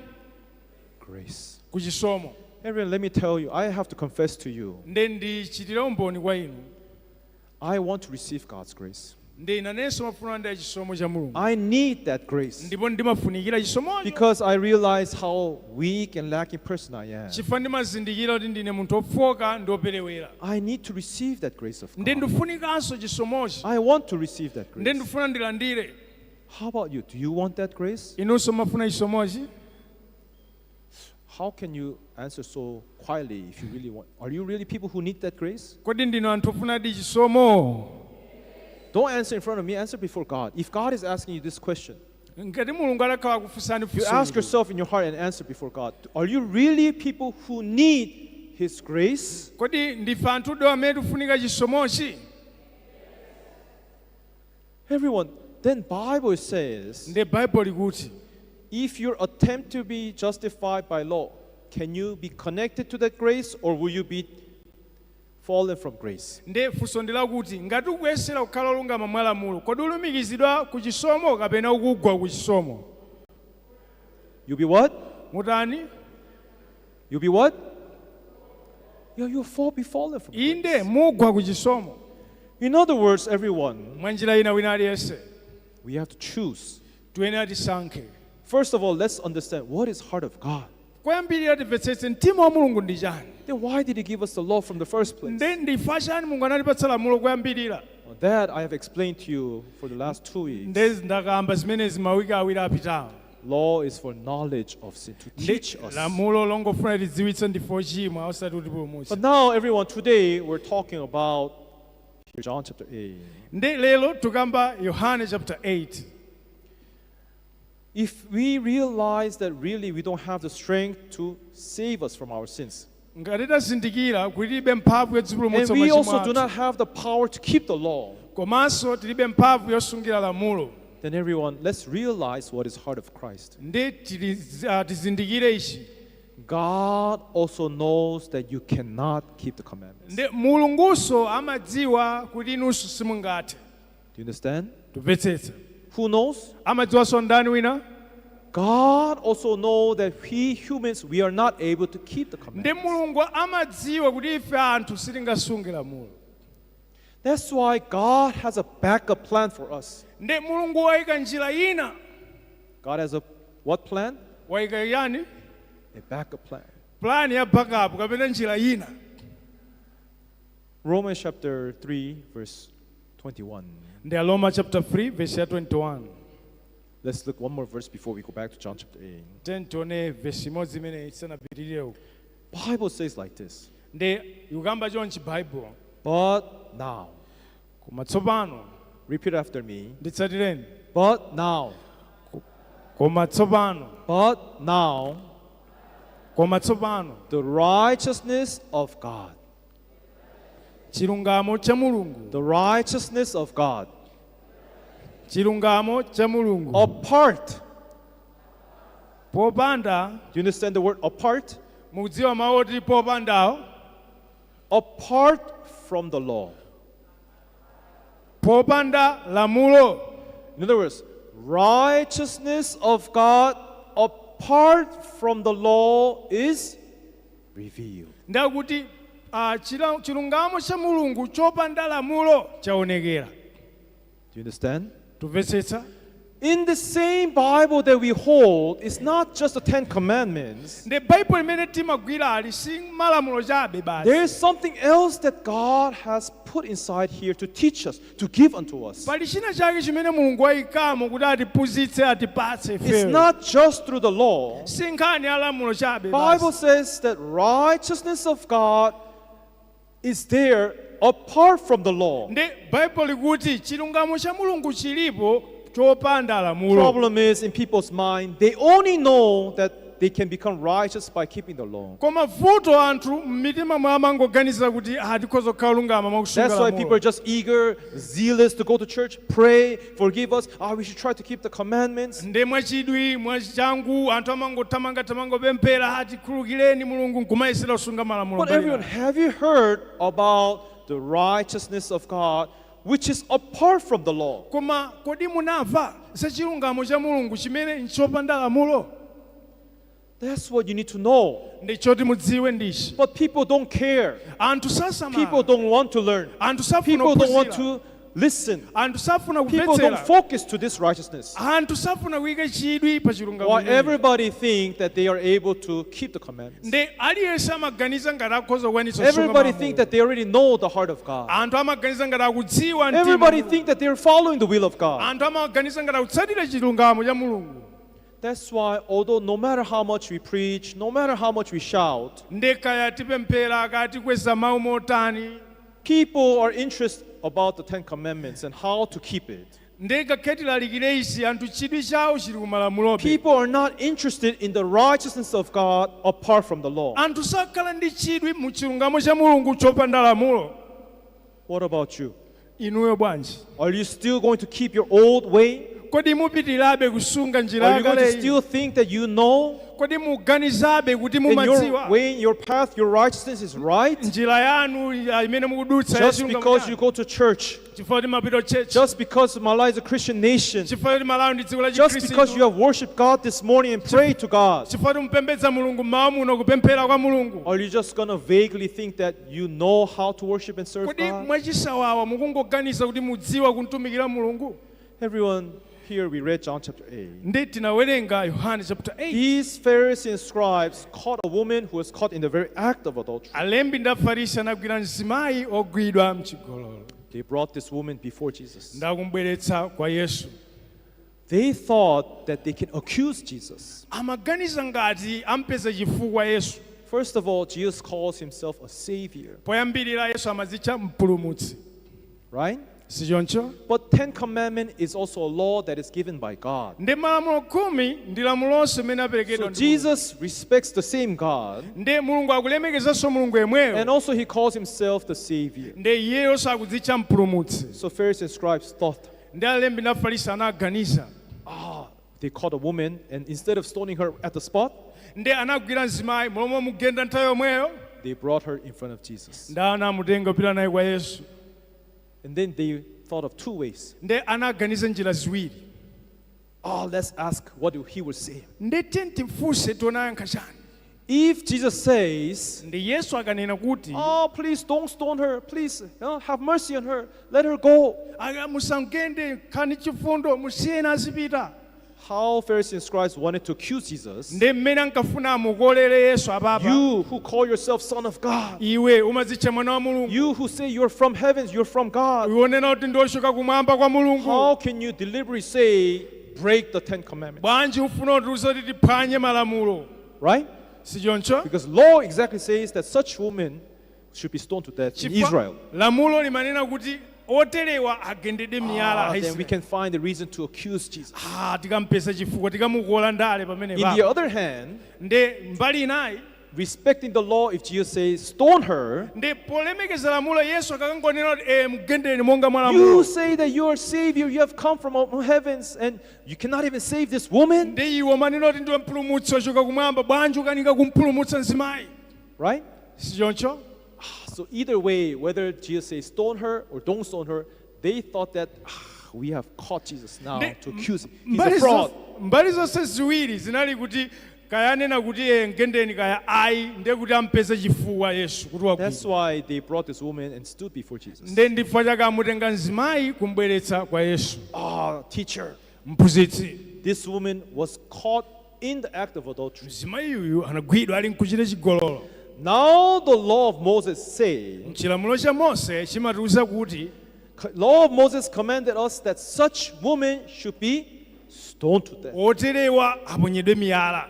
Grace. Kuchisomo. Everyone, let me tell you, I have to confess to you, Nde ndichitire umboni kwa inu, I want to receive God's grace. Nde inanenso mafuna ndi chisomo cha Mulungu. I need that grace Ndipo ndimafunikira chisomocho because I realize how weak and lacking person I am. chifukwa ndimazindikira kuti ndine munthu ofoka ndi operewera. I need to receive that grace of Ndi God. ndifunikanso chisomochi. I want to receive that Ndi grace. ndifuna ndilandire. How about you? Do you want that grace? Inunso mafuna chisomochi? How can you answer so quietly if you really want? Are you really people who need that grace? Kodi ndinu anthu ofunadi chisomo? Don't answer in front of me, answer before God. If God is asking you this question, Ngati Mulungu adakhala kufunsani you ask funso, yourself in your heart and answer before God. Are you really people who need His grace? Kodi ndife anthu do amene tifunika chisomochi? Everyone, then Bible says, Ndi Baibulo likuti, if you attempt to be justified by law, can you be connected to that grace or will you be fallen from grace? Ndi funso ndi lakuti ngati ukuyesera kukhala olungama mwa lamulo, kodi ulumikizidwa ku chisomo kapena ukugwa ku chisomo? You'll be what? Mutani? You'll be what? Yeah, you'll be fallen from Inde grace. Mugwa ku chisomo. In other words, everyone, Mwa njira ina wina aliyense, we have to choose. Tiyenera tisankhe. First of all, let's understand what is heart of God. Koyambirira timvetsetse mtima wa Mulungu ndi chani. Then why did He give us the law from the first place? Nde ndifa chani Mulungu anatipatsa lamulo koyambirira? Well, that I have explained to you for the last 2 weeks. Nde ndakamba zimenezi mawiki 2 apitawo. Law is for knowledge of sin, to Ndi teach us. lamulo longofuna tidziwitse ndife ochimwa osati kutipulumutsa. But now, everyone, today we're talking about John chapter 8. Ndi lero tukamba Yohane chapter 8. If we realize that really we don't have the strength to save us from our sins, Ngati tazindikira kuti tilibe mphamvu and yodzipulumutsa we machimo also do athu, not have the power to keep the law, komanso tilibe mphamvu yosungira lamulo, then everyone, let's realize what is heart of Christ. Ndi tizindikire ichi. God also knows that you cannot keep the commandments. Ndi Mulungunso amadziwa kuti inunso simungathe. Do you understand? Tumvetsetsa? Who knows? Amadziwanso ndani wina? God also knows that we humans, we are not able to keep the Ndi commandments. Mulungu amadziwa kuti ife anthu sitingasunge lamulo. That's why God has a backup plan for us. Ndi Mulungu wayika njira ina. God has a what plan? Wayika yani? A backup plan. Plan ya backup kapena njira ina. Romans chapter 3 verse 21. Ndi Aroma chapter 3 verse ya 21. Let's look one more verse before we go back to John chapter 8. Tiyeni tione vesi imodzi imene isanapitirire uku. Bible says like this. Ndi ikukamba chonchi Bible. But now, Koma tsopano, repeat after me. Nditsatireni. But now, Koma tsopano, but now, koma tsopano, the righteousness of God, chilungamo cha Mulungu, the righteousness of God, chilungamo cha Mulungu, apart. Popanda, Do you understand the word apart? Mukudziwa mawu oti popandawo? Apart from the law. Popanda lamulo. In other words, righteousness of God apart from the law is revealed. Ndakuti chilungamo cha Mulungu chopanda lamulo chaonekera. Do you understand? Tumvetsetsa? In the same Bible that we hold, it's not just the Ten Commandments. Ndi Baibulo limene timagwirali si malamulo chabe basi. There is something else that God has put inside here to teach us, to give unto us. Pali china chake chimene Mulungu wayikamo kuti atiphunzitse, atipatse It's ifeyo. not just through the law. Si nkhani ya lamulo chabe Bible basi. Says that righteousness of God is there apart from the law. Ndi Baibulo likuti chilungamo cha Mulungu chilipo chopanda lamulo. Problem is, in people's mind, they only know that they can become righteous by keeping the law. Koma vuto anthu mmitima mwawo amangoganiza kuti ah, tikhoza kukhala olungama mwakusunga That's why people lamulo. are just eager, zealous to go to church, pray, forgive us. Ah, we should try to keep the commandments. Ndi mwachidwi mwachangu anthu amangothamangathamanga kupemphera ati khululukireni Mulungu nkumayesera kusunga malamulo. But everyone, have you heard about the righteousness of God, which is apart from the law? Koma kodi munamva za chilungamo cha Mulungu chimene nchopanda lamulo? That's what you need to know. Ndi choti mudziwe ndichi. But people don't care. Anthu sasamala. People don't want to learn. Anthu safuna People don't want kuphunzira. to listen. Anthu safuna People don't kumvetsera. Focus to this righteousness. Anthu safuna kuyika chidwi pa chilungamo While chimenechi. everybody think that they are able to keep the commandments. Ndi aliyense amaganiza ngati akhoza kukwanitsa kusunga Everybody malamulo. think that they already know the heart of God. Anthu amaganiza ngati akudziwa mtima Everybody wa Mulungu. Think that they're following the will of God. Anthu amaganiza ngati akutsatira chilungamo cha Mulungu. That's why, although no matter how much we preach, no matter how much we shout, Ndi kaya tipemphera kaya tikweza mawu motani, people are interested about the Ten Commandments and how to keep it. Ndi ngakhale tilalikire izi anthu chidwi chawo chili kumalamulobe. People are not interested in the righteousness of God apart from the law. Anthu sakhala ndi chidwi mu chilungamo cha Mulungu chopanda lamulo. What about you? Inuyo bwanji? Are you still going to keep your old way? Kodi mupitirabe kusunga njira Are you going to yakaleyi? still think that you know Kodi muganizabe kuti in your mumadziwa way, your path, your righteousness is right? njira yanu ya imene mukudutsa ya Just chilungamo because chanu? you go to church, Chifukwa kuti mapita church, just because Malawi is a Christian nation, chifukwa kuti Malawi ndi dziko la just because Chikhristu, you have worshiped God this morning and prayed to God, chifukwa kuti mupembedza Mulungu mmawa muno kupemphera kwa Mulungu, are you just going to vaguely think that you know how to worship and serve kodi God? mwachisawawa mukungoganiza kuti mudziwa kumtumikira Mulungu? Everyone, here we read John chapter 8. Ndi tinawerenga Yohane chapter 8. These Pharisees and scribes caught a woman who was caught in the very act of adultery. Alembi ndi Afarisi anagwira mzimayi ogwidwa mchigololo. They brought this woman before Jesus. Ndakumbweretsa kwa Yesu. They thought that they can accuse Jesus. Amaganiza ngati ampeza chifukwa Yesu. First of all, Jesus calls himself a savior, Poyambirira Yesu amadzitcha mpulumutsi, right? Sichoncho? But Ten Commandment is also a law that is given by God. Ndi malamulo khumi ndi lamulonso limene So aperekedwa ndi Mulungu. Jesus respects the same God, Ndi Mulungu akulemekezanso Mulungu yemweyo, and also he calls himself the savior. Ndi iyeyonso akudzitcha mpulumutsi. So Pharisees and scribes thought, Ndi alembi ndi Afarisi anaganiza, ah, they caught a woman, and instead of stoning her at the spot, Ndi anagwira mzimayi momwe mugenda nthawi yomweyo, they brought her in front of Jesus. Ndi anamutenga kupita naye kwa Yesu. And then they thought of two ways. Ndi anaganiza njira ziwiri. Ah, let's ask what he will say. Ndi timfunse tione chani. If Jesus says, Ndi Yesu akanena kuti, "Oh, please don't stone her. Please have mercy on her. Let her go." "Aka, musamugende khalani chifundo musiyeni azipita," How Pharisees and scribes wanted to accuse Jesus. Ndi mmene ankafuna amukolere Yesu apapa. You who call yourself Son of God, Iwe umadzitcha mwana wa Mulungu, you who say you're from heavens, you're from God, iwe unena kuti ndiochoka kumwamba kwa Mulungu, how can you deliberately say, break the Ten Commandments? Bwanji ufuna kutiuza kuti tiphwanye malamulo? Right? Sichoncho? Because law exactly says that such women should be stoned to death in Chifukwa Israel. Lamulo limanena kuti oterewa agendedwe miyala. Ah, then we Aisraeli. Can find a reason to accuse Jesus. Ah, tikampeza chifukwa tikamukola ndale pamene In the papo. Other hand, Ndi mbali inayi, respecting the law, if Jesus says, "Stone her," ndi polemekeza lamulo Yesu akakangonena kuti eh, mgendeni monga mwa you lamulo, say that you are Savior, you have come from heavens, and you cannot even save this woman, ndi iwe umanena kuti ndiwe mpulumutsi wachoka kumwamba bwanji ukanika kumpulumutsa mzimayi? Right? Sichoncho? So either way, whether Jesus says stone her or don't stone her, they thought that, "Ah, we have caught Jesus now to accuse him. He's a Mbali fraud." Mbali zonse ziwiri zinali kuti kaya anena kuti eh, mgendeni kaya ayi ndiye kuti ampeze chifukwa Yesu kuti That's wagwidwa. Why they brought this woman and stood before Jesus. Nde ndifukwa chake amutenga mzimayi kumbweretsa kwa Yesu. Ah, teacher, Mphunzitsi, this woman was caught in the act of adultery. Mzimayi uyu anagwidwa ali nkuchita chigololo. Now the law of Moses say, Chilamulo cha Mose chimatiuza kuti law of Moses commanded us that such women should be stoned to death. Oterewa aponyedwe miyala.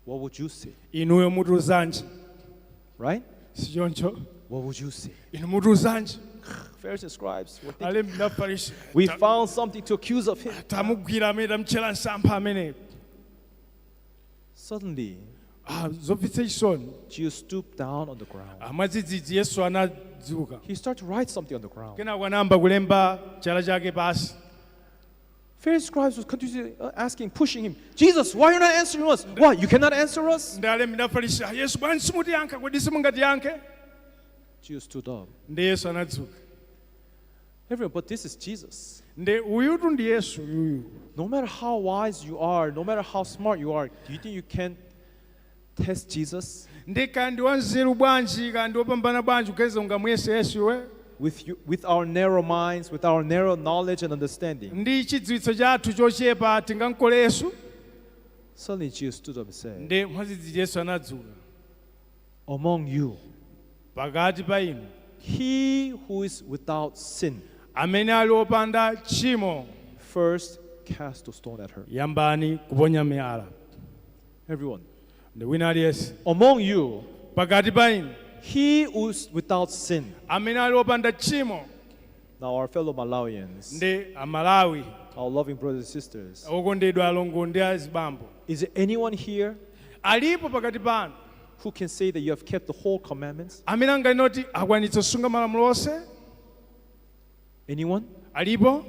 What would you say? Inuyo mutiuzanji? Right? Sichoncho? What would you say? Inu mutiuzanji? Pharisees and scribes were thinking, Alembi ndi Afarisi, we found something to accuse of him. Tamugwira amene tamutchera msampha amene. Suddenly, Ah, zomvetsa chisoni, Jesus stooped down on the ground. Mwadzidzidzi Yesu anadzuka. He started to write something on the ground. Kenako anayamba kulemba chala chake pasi. Pharisees and scribes was continuously asking, pushing him, "Jesus, why are you not answering us? Why? You cannot answer us?" Ndi alembi ndi Afarisi, "Ah, Yesu, bwanji simutiyankha? Kodi simungatiyankhe?" Jesus stood up. Ndi Yesu anadzuka. Everyone, but this is Jesus. Ndi uyutu ndi Yesu uyuyu. No matter how wise you are, no matter how smart you are, do you think you can test Jesus? Ndi kaya ndi wanzeru bwanji, kaya ndi wopambana bwanji, ukeza ungamuyese Yesu iwe? With our narrow minds, with our narrow knowledge and understanding. Ndi chidziwitso chathu chochepa tingamkole Yesu? Suddenly Jesus stood up and said, Ndi mwadzidzidzi Yesu anadzuka, "Among you, pakati pa inu, he who is without sin, amene ali opanda tchimo, first cast a stone at her." yambani kuponya miyala. Everyone, Ndi wina aliyense, among you, pakati pa inu, he who is without sin. Amene ali opanda tchimo. Now, our fellow Malawians, Ndi Amalawi, our loving brothers and sisters, okondedwa alongo ndi azibambo, is there anyone here alipo pakati panu who can say that you have kept the whole commandments? Amene anganene kuti akwanitsa kusunga malamulo onse? Anyone? Alipo?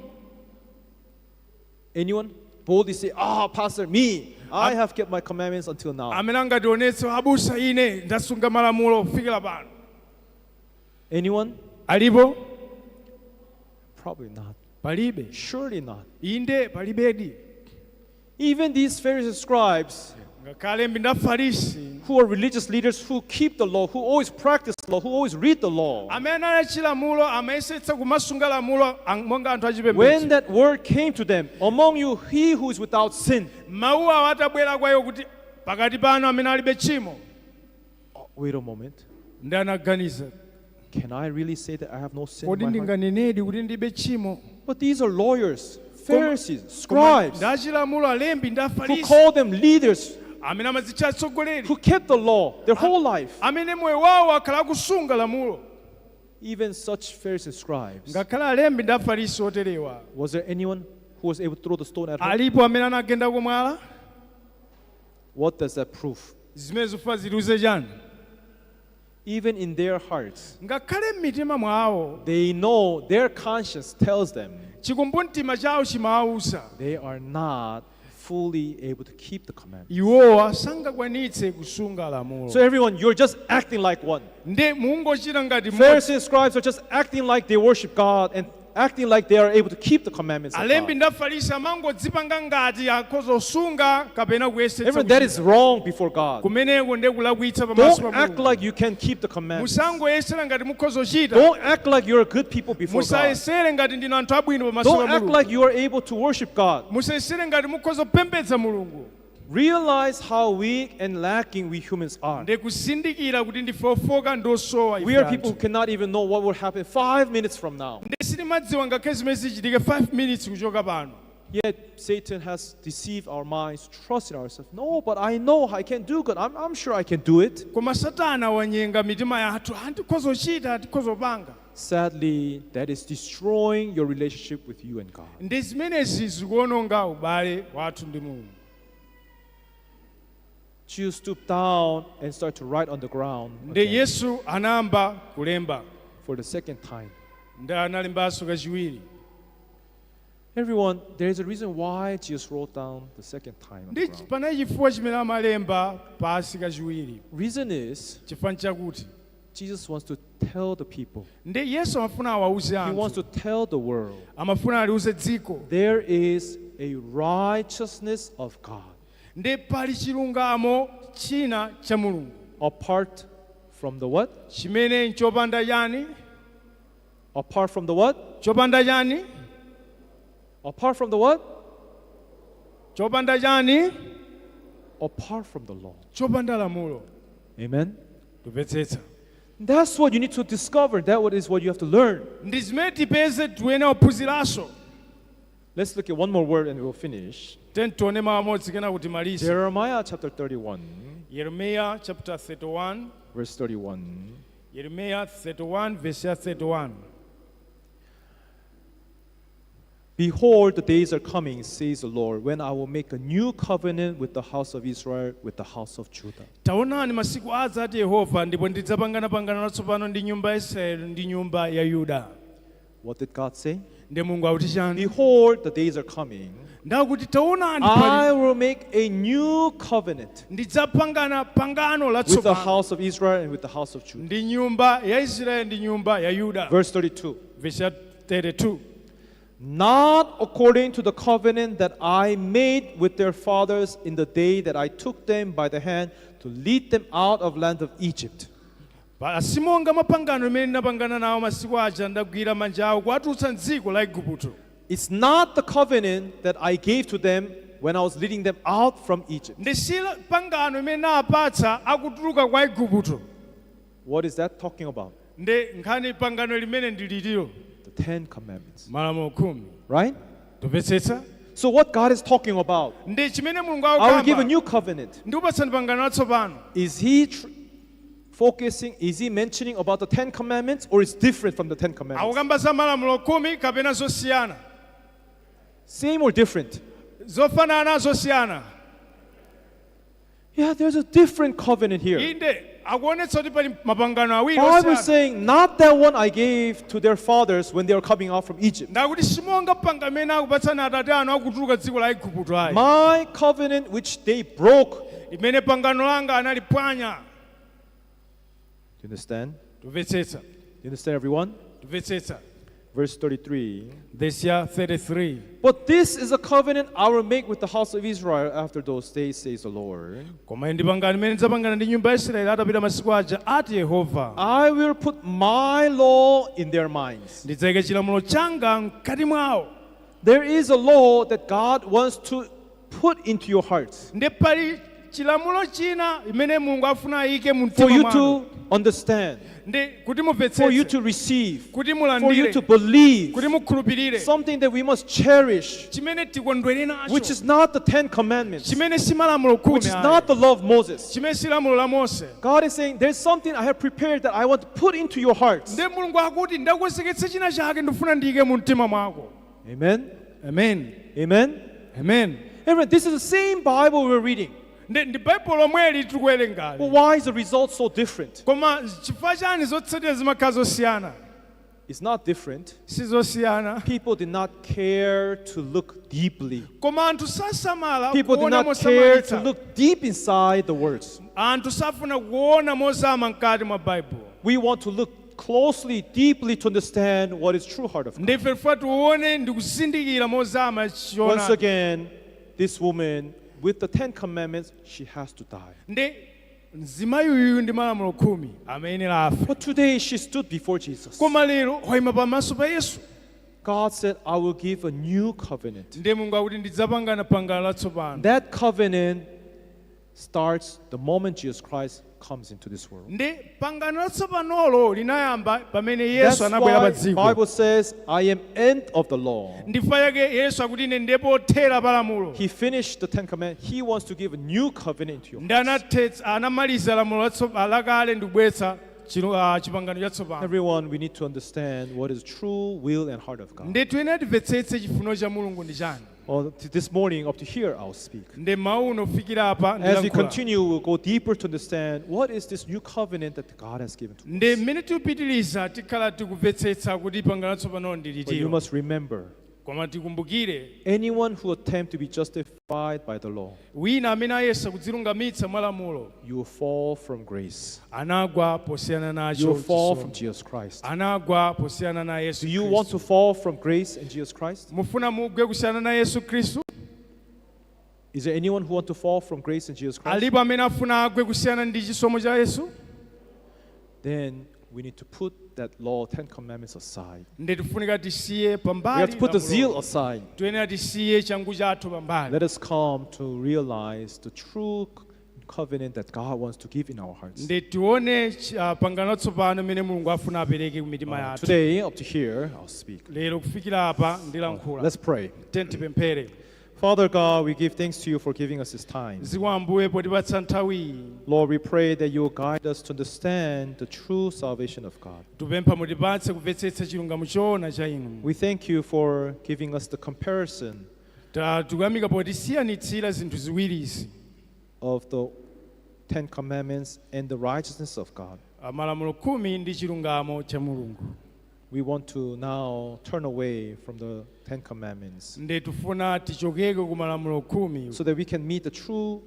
Anyone? Boldly say, "Ah, Pastor, me, I have kept my commandments until now." Amene angationetse, abusa, ine ndasunga malamulo kufikira pano? Anyone? Alipo? Probably not. Palibe. Surely not. Inde, palibedi. Even these Pharisees and scribes, Ngakhale ndi Afarisi, who are religious leaders who keep the law, who always practice the law, who always read the law, amene ali achilamulo amayesetsa kumasunga lamulo monga anthu when achipembedzo, that word came to them, "Among you, he who is without sin," mawu awo atabwera kwa iwo kuti pakati panu amene alibe tchimo, Oh, wait a moment. Ndi anaganiza, Can I really say that I have no sin kodi in my heart? ndinganenedi kuti ndilibe tchimo? But these are lawyers, Pharisees, Koma scribes, ndi achilamulo, alembi ndi who Afarisi, call them leaders, amene amadzitcha atsogoleri, who kept the law their whole life. Amene moyo wawo akhala akusunga lamulo. Even such Pharisees and scribes. Ngakhale alembi ndi Afarisi oterewa, Was there anyone who was able to throw the stone at her? Alipo amene anagenda kumwala? What does that prove? Zimene zikufa zitiuze chani? Even in their hearts, Ngakhale m'mitima mwawo, they know, their conscience tells them chikumbumtima chawo chimawawuza they are not fully able to keep the commandment. Iwowa sangakwanitse kusunga lamulo. So everyone, you're just acting like one. Ndi mungochita ngati mmodzi. Pharisees and scribes are just acting like they worship God and acting like they are able to keep the commandments of Alembi God. ndi Afarisi amangodzipanga ngati akhoza kusunga kapena kuyesetsa Everyone, that kuchita. is wrong before God. Kumeneko ndi kulakwitsa pamaso Don't pa act Mulungu. like you can keep the commandments. Musangoyesera ngati mukhoza kuchita. Don't act like you're good people before God. Musayesere ngati ndinu anthu abwino pamaso Don't pa act Mulungu. like you are able to worship God. Musayesere ngati mukhoza kupembedza Mulungu. Realize how weak and lacking we humans are. Ndi kuzindikira kuti ndife ofoka ndi osowa ife We are anthu. people who cannot even know what will happen 5 minutes from now. Ndi sitimadziwa ngakhale zimene zichitike 5 minutes kuchoka pano. Yet Satan has deceived our minds, trust in ourselves. "No, but I know I can do good. I'm sure I can do it." Koma Satana wanyenga mitima yathu, andikhoza kuchita, ndikhoza kupanga. Sadly, that is destroying your relationship with you and God. Ndi zimenezi zikuononga ubale wathu ndi Mulungu. Jesus stooped down and started to write on the ground Ndi again Yesu anayamba kulemba for the second time. Ndi analembanso kachiwiri. Everyone, there is a reason why Jesus wrote down the second time on the Ndi ground. panali chifukwa chimene amalemba pasi kachiwiri. Reason is Chifukwa chakuti Jesus wants to tell the people. Ndi Yesu amafuna awauze He wants anthu, to tell the world amafuna aliuze dziko there is a righteousness of God ndi pali chilungamo china cha Mulungu apart from the what? Chimene nchopanda chani? Apart from the what? Chopanda chani? Apart from the what? Chopanda chani? Apart from the law. Chopanda lamulo. Amen. Tumvetsetsa? That's what you need to discover. That what is what you have to learn. Ndi zimene tipeze tiyenera kuphunziranso. Let's look at one more word and we'll finish. Tiyeni tione mawu amodzi kenako timalize. Jeremiah chapter 31, Yeremiya chapter 31. Verse 31. Yeremiya 31 verse ya 31. "Behold, the days are coming, says the Lord, when I will make a new covenant with the house of Israel, with the house of Judah." Taonani masiku adza ati Yehova ndipo ndidzapangana pangano latsopano ndi nyumba ya Israeli ndi nyumba ya Yuda. What did God say? Ndi Mulungu akuti chani? "Behold, the days are coming. Ndakuti taonani I pali will make a new covenant ndidzapangana pangano with the latsopano house of Israel and with the house of Judah." ndi nyumba ya Israeli ndi nyumba ya Yuda. Verse 32. Verse ya 32. "Not according to the covenant that I made with their fathers in the day that I took them by the hand to lead them out of land of Egypt." Simonga mapangano imene ndinapangana nawo masiku aja ndagwira manja awo kuwatulutsa mdziko la Igupto. It's not the covenant that I gave to them when I was leading them out from Egypt. Ndi si pangano imene napatsa akutuluka kwa Igupto. What is that talking about? Ndi nkhani pangano limene ndi litiro? The Ten Commandments. Malamulo khumi. Right? Tumvetsetsa? So, what God is talking about? Ndi chimene Mulungu I will give a akukamba new covenant. ndikupatsani pangano latsopano. Is he focusing, is he mentioning about the Ten Commandments or is different from the Ten Commandments? Akukamba za malamulo khumi kapena zosiyana? Same or different? Zofanana zosiyana? Yeah, there's a different covenant here. Inde akuonetsa kuti pali mapangano awiri Bible osiyana. is saying, not that one I gave to their fathers when they were coming out from Egypt. Ndakuti simonga pangano amene akupatsani atate anu akutuluka dziko la Igupto ayi. My covenant which they broke. Limene pangano langa analiphwanya. Do you understand? Tumvetsetsa? Do you understand, everyone? Tumvetsetsa? Verse 33. Verse ya 33. "But this is a covenant I will make with the house of Israel after those days, says the Lord. Koma ndi pangano limene ndidzapangana ndi nyumba ya Israeli atapita masiku aja ati Yehova. I will put my law in their minds." Ndidzayika chilamulo changa mkati mwawo. There is a law that God wants to put into your hearts Ndi pali chilamulo china imene Mulungu afuna ayike mu for mtima you mwanu to understand, ndi kuti for you mumvetsetse to receive, kuti for you mulandire to believe, kuti mukhulupirire something that we must cherish, chimene tikondwere which nacho is not the Ten Commandments, chimene si malamulo khumi which is ayi, not the law of Moses. Chimene si lamulo la Mose. God is saying, "There's something I have prepared that I want to put into your hearts." Ndi Mulungu akuti ndakonzeketsa china chake ndifuna ndiyike mu mtima mwako. Amen. Amen. Amen. Amen. Everyone, this is the same Bible we're reading. Ndi ndi baibulo lomweli tikuwerengali. But why is the result so different? Koma chifukwa chani zotsatira zimakhala zosiyana? It's not different. Sizosiyana. People did not care to look deeply. Koma anthu sasamala People did kuona not care to mosamalitsa. Look deep inside the words. Anthu safuna kuona mozama mkati mwa baibulo. We want to look closely, deeply to understand what is true heart of God. Ndife tifuna tione ndi kuzindikira mozama Once choonadi. Again, this woman with the Ten Commandments, she has to die. Ndi mzimayi uyu ndi malamulo khumi amayenera afe. But today she stood before Jesus. Koma lero wayima pamaso pa Yesu. God said, "I will give a new covenant." Ndi Mulungu akuti ndidzapangana pangano latsopano. That covenant starts the moment Jesus Christ comes into this world. Ndi pangano latsopanolo linayamba pamene That's Yesu anabwera pa why dziko. Bible says, "I am end of the law." Ndifa yake Yesu akuti ine ndipo pothera pa lamulo. He finished the Ten Commandments. He wants to give a new covenant into your Ndi hearts. anathetsa anamaliza lamulo lakale ndi kubweretsa chipangano chatsopano. Everyone, we need to understand what is true will and heart of God. Ndi tiyenera timvetsetse chifuniro cha Mulungu ndi chani. Well, this morning, up to here, I'll speak. Ndi mawu uno kufikira apa As we ndilankhula. continue, we'll go deeper to understand what is this new covenant that God has given to Ndi us. mmene tikupitiriza tikhala tikumvetsetsa kuti pangano latsopano ndi But you litiro. Must remember, Koma tikumbukire anyone who attempt to be justified by the law, wina amene ayesa kudzilungamitsa mwa lamulo you will fall from grace. Anagwa posiyana You nacho will fall chisomo. From Jesus Christ. Anagwa posiyana na Yesu Do you want Khristu. To fall from grace in Jesus Christ? Mufuna mugwe kusiyana na Yesu Khristu? Is there anyone who want to fall from grace in Jesus Christ? Alipo amene afuna agwe kusiyana ndi chisomo cha Yesu? Then We need to put that law, Ten Commandments, aside. Ndi tifunika tisiye We have pambali to put the lamulo. zeal aside. Tiyenera tisiye changu chathu pambali. Let us come to realize the true covenant that God wants to give in our hearts. Ndi tione pangano latsopano imene Mulungu afuna apereke ku mitima yathu. Today, up to here, I'll speak. Lero kufikira apa ndilankhula. Let's pray. Tiyeni tipemphere. Father God, we give thanks to you for giving us this time. Zikomo Ambuye potipatsa nthawi iyi. Lord, we pray that you will guide us to understand the true salvation of God. Tupempha mutipatse kumvetsetsa chilungamo choona cha inu. We thank you for giving us the comparison Tikuyamika potisiyanitsira zinthu ziwirizi of the Ten Commandments and the righteousness of God. Malamulo 10 ndi chilungamo cha Mulungu. We want to now turn away from the Ten Commandments Ndi tifuna tichokeke ku malamulo 10 so that we can meet the true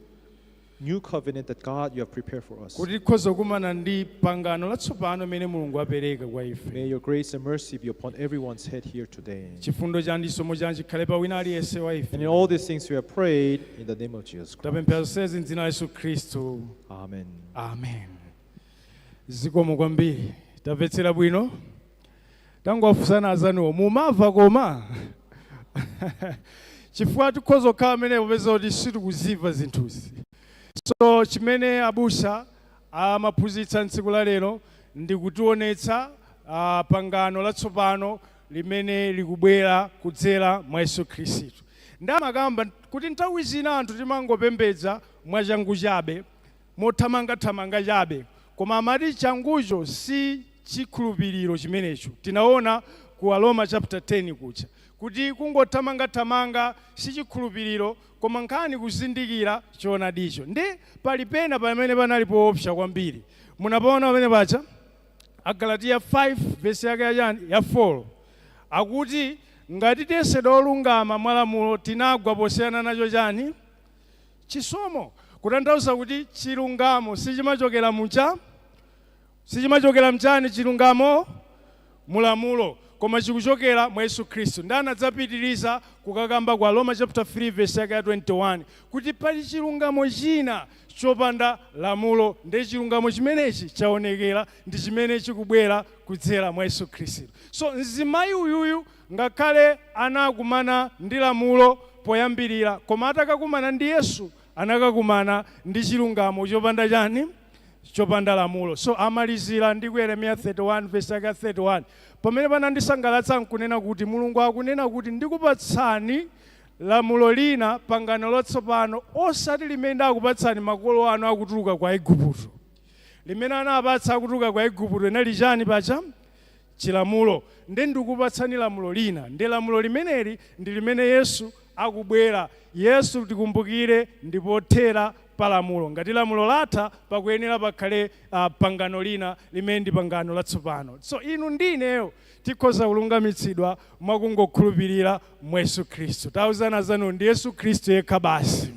new covenant that God you have prepared for us. Kuti tikhoza kukumana ndi pangano latsopano limene Mulungu apereka kwa ife. May your grace and mercy be upon everyone's head here today. Chifundo chanu ndi chisomo chanu chikhale pa wina aliyense wa ife. And in all these things we have prayed in the name of Jesus Christ. Tapemphera zonsezi m'dzina la Yesu Khristu. Amen. Amen. Zikomo kwambiri. Tamvetsera bwino? Tangowafunsana azanuwo, mumamva? Koma chifukwa tikhoza kukhala amenepo popeza kuti sitikuzimva zinthuzi. So chimene abusa amaphunzitsa tsiku la lero ndi kutionetsa pangano latsopano limene likubwera kudzera mwa Yesu Khristu. Ndi amakamba kuti nthawi zina anthu timangopembedza mwachangu chabe, mothamangathamanga chabe, koma amati changucho si chikhulupiriro chimenecho. Tinaona ku Aroma chapter 10 kucha kuti kungothamangathamanga si chikhulupiriro, koma nkhani kuzindikira choonadicho. Ndi pali pena pamene panali poopsa kwambiri. Munapaona pamene pacha Agalatiya 5 vesi yake yachani? Ya 4, akuti ngati tiyesedwa olungama mwa lamulo, tinagwa posiyana nacho chani? Chisomo. Kutanthauza kuti chilungamo sichimachokera mucha, sichimachokera mchani? Chilungamo mulamulo, koma chikuchokera mwa Yesu Khristu. Ndi anadzapitiriza kukakamba kwa Roma chapter 3 verse yake ya 21 kuti pali chilungamo china chopanda lamulo, ndi chilungamo chimenechi chaonekera, ndi chimene chikubwera kudzera mwa Yesu Khristu. So mzimayi uyuyu ngakhale anakumana ndi lamulo poyambirira, koma atakakumana ndi Yesu anakakumana ndi chilungamo chopanda chani? Chopanda lamulo. So amalizira ndi ku Yeremiya 31 verse yake 31, pamene panandisangalatsa nkunena kuti Mulungu akunena kuti ndikupatsani lamulo lina, pangano latsopano, osati limene ndakupatsani makolo anu akutuluka kwa Igupto. Limene anapatsa akutuluka kwa Igupto inali chani pacha? Chilamulo. Ndi ndikupatsani lamulo lina, ndi lamulo limeneli ndi limene Yesu akubwera. Yesu, tikumbukire, ndipothera pa lamulo. Ngati lamulo latha, pakuyenera pakhale pangano lina limene ndi pangano latsopano. So inu ndi ineyo tikhoza kulungamitsidwa mwakungokhulupirira mwa Yesu Khristu. Tauzana zanu, ndi Yesu Khristu yekha basi.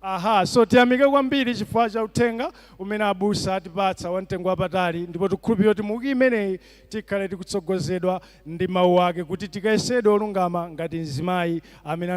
Aha, so tiyamike kwambiri chifukwa cha uthenga umene abusa atipatsa wamtengo wapatali, ndipo tikukhulupirira kuti mu wiki imeneyi tikhale tikutsogozedwa ndi mawu ake kuti tikayesedwe olungama ngati mzimayi amene